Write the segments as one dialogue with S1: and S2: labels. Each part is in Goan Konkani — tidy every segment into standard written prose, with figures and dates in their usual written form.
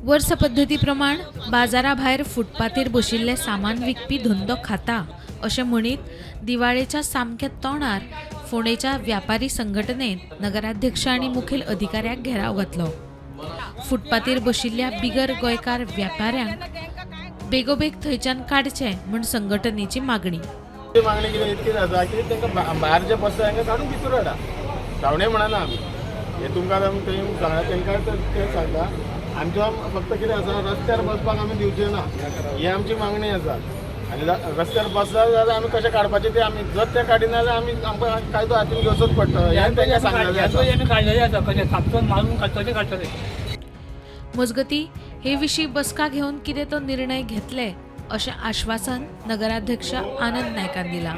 S1: वर्स पद्दती प्रमाण बाजारा भायर फुटपाथीर बशिल्ले सामान विकपी धंदो खाता अशें म्हणीत दिवाळेच्या सामक्या तोंडार फोंडेच्या व्यापारी संघटनेन नगराध्यक्ष आनी मुखेल अधिकाऱ्याक घेराव घातलो. फुटपाथीर बशिल्ल्या बिगर गोंयकार व्यापाऱ्यांक बेगोबेग थंयच्यान काडचे म्हूण संघटनेची मागणी.
S2: मागणी कितें इतकीच आसा की तांकां भायर जे बसता तांकां काडून भितर हाडा. धांवणे म्हणना आमी, हे तुमकां आमी थंय सांगला, तांकां तें सांगता. आमचो फक्त कितें आसा, रस्त्यार बसपाक आमी दिवचे ना, ही आमची मागणी आसा. आनी रस्त्यार बसला जाल्यार आमी कशें काडपाचें तें आमी जर तें काडिना जाल्यार आमी आमकां कायदो हातीन घेवचोच पडटलो, हें तांकां सांगलेलें आसा.
S3: आमी काडलेले आसा, कशें थापटून मारून काडटले काडटले.
S1: मजगती, हे विशीं बसका घेवन कितें तो निर्णय घेतले अशें आश्वासन नगराध्यक्ष आनंद नायकान दिलां.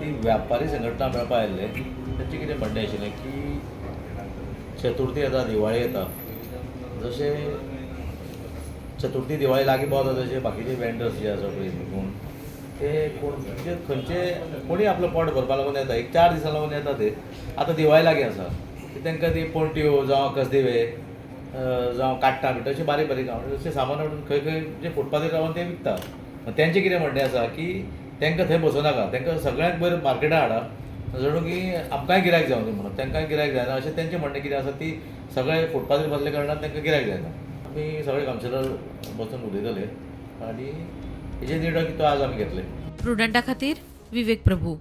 S4: ती व्यापारी संघटना मेळपा आयिल्ले, तांचें कितें म्हणणें आशिल्लें की चतुर्थी येता, दिवाळी येता, जशें चतुर्थी दिवाळी लागीं पावता तशें बाकीचे वेंडर्स जे आसा पळय कोण ते कोण म्हणजे खंयचे कोणी आपलो पोट भरपा लागून येता, एक 4 दिसां लागून येता ते. आतां दिवाळी लागीं आसा, तांकां ती पणट्यो जावं कसदिवे जावं काट्टां बिट्टां अशें बारीक बारीक अशें सामान हाडून खंय खंय जे फुटपाथीर रावन ते विकता. तेंचें कितें म्हणणें आसा की तांकां थंय बसोवं नाका, तांकां सगळ्यांक वयर मार्केटान हाडा, जणू की आमकांय गिरायक जावं दी म्हणून. तांकांय गिरायक जायना अशें तेंचें म्हणणें कितें आसा, ती सगळे फुटपाथीर बसले कारणान तांकां गिरायक जायना. आमी सगळे कावन्सिलर बसून उलयतले आनी हेजे निर्णय तो आज आमी घेतले.
S1: प्रुडंटा खातीर विवेक प्रभू.